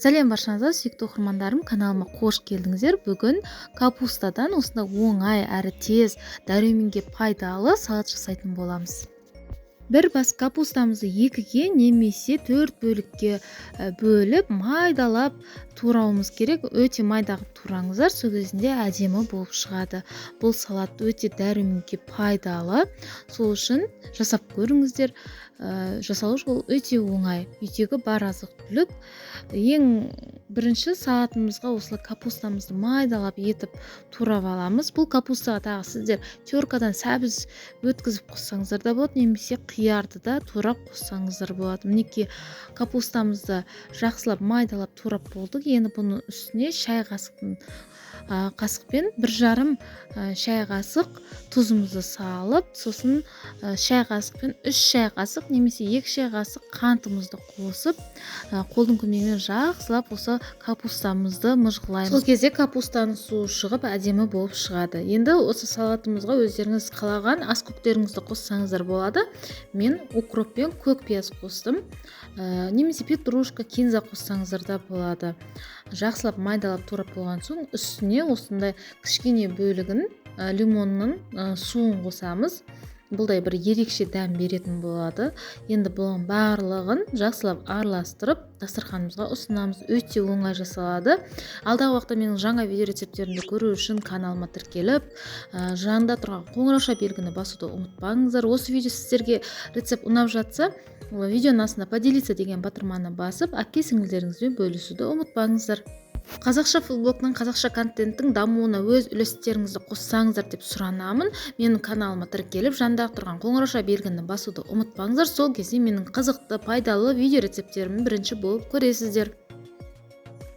Сәлем баршаңызға, сүйікті оқырмандарым, каналыма қош келдіңіздер. Бүгін капустадан осындай оңай әрі тез, дәруменге пайдалы салат жасайтын боламыз. Бір бас капустамызды екіге немесе төрт бөлікке бөліп, майдалап турауымыз керек. Өте майда қылып тураңыздар, сол кезінде әдемі болып шығады. Бұл салат өте дәруменге пайдалы, сол үшін жасап көріңіздер. Жасалу жолы өте оңай. Үйдегі бар азық-түлік. Ең бірінші салатымызға осылай капустамызды майдалап етіп турап аламыз. Бұл капустаға тағы сіздер теркадан сәбіз өткізіп қоссаңыздар да болады, немесе қиярды да турап қоссаңыздар болады. Мінекей, капустамызды жақсылап майдалап турап болдық. Енді бұның үстіне шай қасықтың қасықпен 1,5 шай қасық тұзымызды салып, сосын шай қасықпен 3 шай қасық немесе 2 шай қасық қантымызды қосып, қолдың көмегімен жақсылап осы капустамызды мыжғылаймыз. Сол кезде капустаның суы шығып, әдемі болып шығады. Енді осы салатымызға өздеріңіз қалаған ас көктеріңізді қоссаңыздар болады. Мен укроп пен көк пияз қостым. Немесе петрушка, кинза қоссаңыздар да болады. Жақсылап майдалап турап болған соң үстіне осындай кішкене бөлігін лимонның суын қосамыз. Бұлдай бір ерекше дәм беретін болады. Енді бұның барлығын жақсылап араластырып, дастарханымызға ұсынамыз. Өте оңай жасалады. Алдағы уақытта менің жаңа видео рецепттерімді көру үшін каналыма тіркеліп, жанында тұрған қоңырауша белгіні басуды ұмытпаңыздар. Осы видео сіздерге рецепт ұнап жатса, видеоның астына «Поделиться» деген батырманы басып, әпке сіңілдеріңізбен бөлісуді ұмытпаңыздар. Қазақша фудблогтың, қазақша контенттің дамуына өз үлестеріңізді қоссаңыздар деп сұранамын. Менің каналыма тіркеліп, жанындағы тұрған қоңырауша белгіні басуды ұмытпаңыздар. Сол кезде менің қызықты, пайдалы видео рецепттерімді бірінші болып көресіздер.